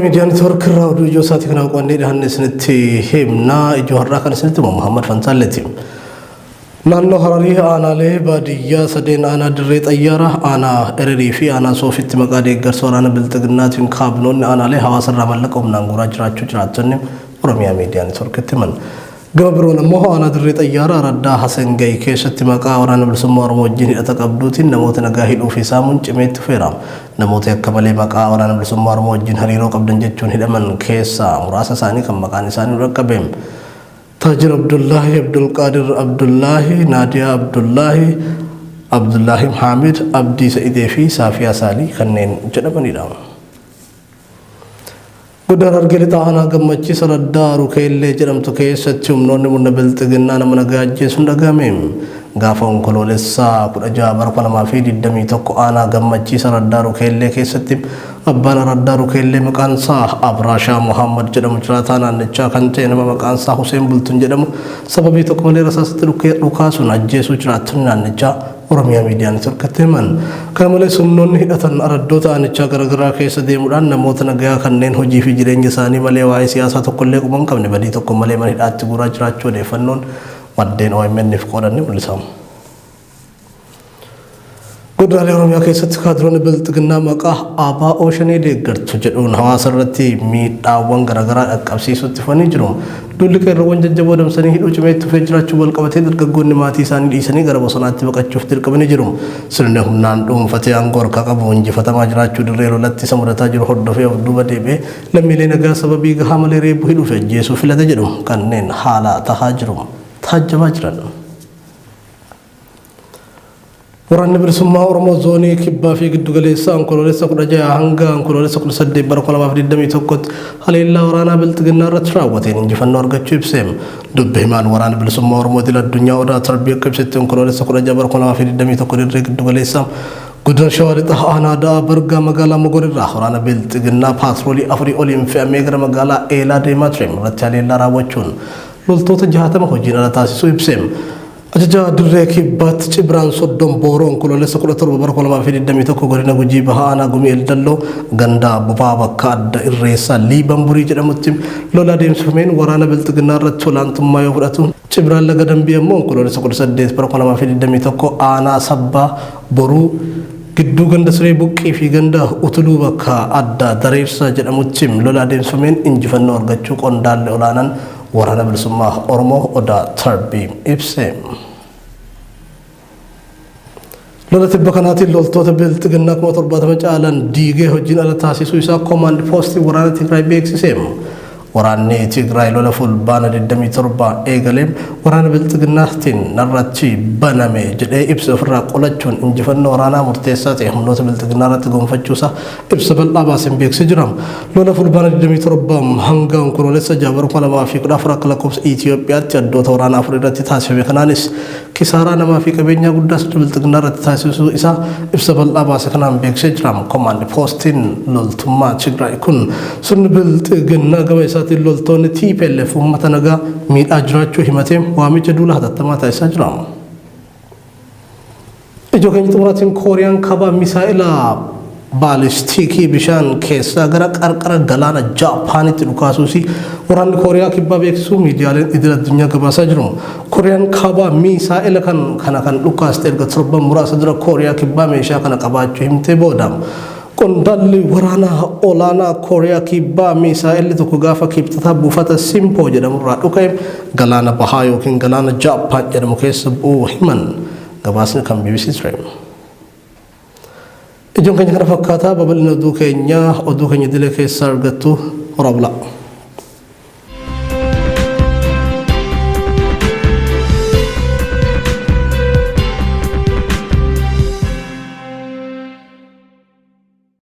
Oromiyaa Miidiyaa Neetwoork irraa oduu ijoo isaatii kanaan qo'annee dhiyaanne isinitti himna. Ijoo har'aa kan isinitti himu Muhammad Fantaalleeti. Naannoo Hararii aanaalee baadiyyaa sadeen aanaa Dirree Xayyaaraa, aanaa Ererii fi aanaa Soofitti maqaa deeggarsa waraana Bilxiginnaatiin kaabinoonni aanaalee hawaasa irraa mallaqa humnaan guuraa jiraachuu jiraattonni Oromiyaa Miidiyaa Neetwoorkitti himan. Gama biroon ammoo aanaa Dirree Xayyaaraa araddaa Hasengayi keessatti maqaa Waraana Bilisummaa Oromoo wajjin hidhata qabduutiin namoota nagaa hidhuu fi saamuun cimee itti fufeera. Namoota yakka malee maqaa Waraana Bilisummaa Oromoo wajjin hariiroo qabdan jechuun hidhaman keessaa muraasa isaanii kan maqaan isaanii nu dhaqqabe Taajir Abdullaahi, Abdulqaadir Abdullaahi, Naadiyaa Abdullaahi, Abdullaahim Haamid, Abdii Sa'idee fi Saafiyaa Saalii kanneen jedhamanidha. Godina Harargee Lixaa Aanaa Gammachiis Araddaa Rukeellee jedhamtu keessatti humnoonni murna Bilxiginnaa nama nagaa ajjeesuun dhaga'ame. Gaafa Onkoloolessa 16 bara 2021 Aanaa Gammachiis Araddaa Rukeellee keessatti abbaan Araddaa Rukeellee maqaan isaa Abraashaa Mohaammad jedhamu jiraataa naannichaa kan ta'e nama maqaan isaa Huseen Bultun jedhamu sababii tokko malee rasaasatti dhukaasuun ajjeesuu jiraattonni naannichaa Oromiyaa Miidiyaa Network'tti himan. Kana malees humnoonni hidhatan araddoota aanichaa garagaraa keessa deemuudhaan namoota nagayaa kanneen hojii fi jireenya isaanii malee waa'ee siyaasaa tokkollee quba hin qabne badii tokko malee mana hidhaatti guuraa jiraachuu odeeffannoon maddeen OMN'f qoodan ni mul'isa. Godinaalee Oromiyaa keessatti kaadiroonni Bilxiginnaa maqaa ABO Shanee deeggartu jedhuun hawaasa irratti miidhaawwan garaagaraa dhaqqabsiisuutti fufanii jiru. Duulli qeerroowwan jajjaboo adamsanii hidhuu cimee itti fufee jiraachuu walqabatee dargaggoonni maatii isaanii dhiisanii gara bosonaatti baqachuuf dirqamanii jiru. Sirni humnaan dhuunfatee aangoo harkaa qabu injifatamaa jiraachuu dirree lolatti isa mudataa jiru hordofee of duuba deebi'ee lammiilee nagaa sababii gahaa malee reebuu hidhuu fi ajjeesuu filate jedhu kanneen haala tahaa jiru taajjabaa jiran. Waraanni Bilisummaa Oromoo Zoonii Kibbaa fi Giddugaleessaa Onkoloolessa 16 hanga Onkoloolessa 18 bara 2021tti haleellaa waraanaa Bilxiginnaa irratti raawwateen injifannoo argachuu ibse. Dubbi himaan Waraana Bilisummaa Oromoo Idil Addunyaa Odaa Tarbii akka ibsetti Onkoloolessa 16 bara 2021 dirree Giddugaleessaa Godina Shawaa Lixaa Aanaa Da'aa Bargaa magaalaa Mogor irraa waraana Bilxiginnaa paatroolii afurii oliin fe'amee gara magaalaa Eelaa deemaa ture irratti haleellaa raawwachuun loltoota 60 hojiin ala taasisuu ibse. Ajajaa Dirree Kibbaatti Cibraan Soddom Booroo Onkoloolessa 17 bara 2021 Godina Gujii Bahaa Aanaa Gumii Eldalloo ganda Bobaa bakka adda Irreessaa Liiban Burii jedhamutti lola adeemsifameen waraana Bilxiginnaa irratti olaantummaa yoo fudhatu Cibraan Laga Dambii ammoo Onkoloolessa 18 bara 2021 Aanaa Sabbaa Boruu gidduu ganda Siree Buqqii fi ganda Utuluu bakka adda Dareersa jedhamutti lola adeemsifameen injifannoo argachuu qondaalli olaanaan Waraana Bilisummaa Oromoo Odaa Tarbii ibse. Lola tibba kanaatiin loltoota Bilxiginnaa 70,000 caalan diigee hojiin ala taasisuu isaa Koomaand Poostiin Waraana Tigraay beeksise. Waraanni Tigraay lola Fulbaana 27 eegalee waraana Bilxiginnaatiin narratti baname jedhee ibse ofirraa qolachuun injifannoo waraanaa murteessaa ta'e humnoota Bilxiginnaa irratti gonfachuusaa ibsa bal'aa baaseen beeksisee jira. Lola Fulbaana 27 hanga Onkoloolessa 6 bara 2014 akka lakkoofsa Itiyoophiyaatti addoota waraanaa afur irratti taasifame kanaanis kisaaraa namaa fi qabeenyaa guddaa sirna Bilxiginnaa irratti taasisuu isaa ibsa bal'aa baase kanaan beeksisee jira. Komaand Poostiin loltummaa Tigraay kun sirni Bilxiginnaa gama isaatiin loltoonni tplf uummata nagaa miidhaa jiraachuu himatee waamicha duula hatattamaa taasisaa jira. Ijoo keenya xumuraatiin Kooriyaan Kaabaa misaa'ila baalistiikii bishaan keessaa gara qarqara galaana Jaappaanitti dhukaasuusii waraanni Kooriyaa Kibbaa beeksisuu miidiyaaleen idil addunyaa gabaasaa jiru. Kooriyaan Kaabaa miisaa'ila kan kana kan dhukaaste erga torban muraasa dura Kooriyaa Kibbaa meeshaa kana qabaachuu himtee booda. Qondaalli waraanaa olaanaa Kooriyaa Kibbaa miisaa'elli tokko gaafa Kibxataa buufata Simpoo jedhamurraa dhuka'e galaana bahaa yookiin galaana Jaappaan jedhamu keessa bu'uu himan. Gabaasni kan bbc ture. Ijoon keenya kana fakkaataa babal'ina oduu keenyaa oduu keenya idilee keessaa argattu horaa bulaa.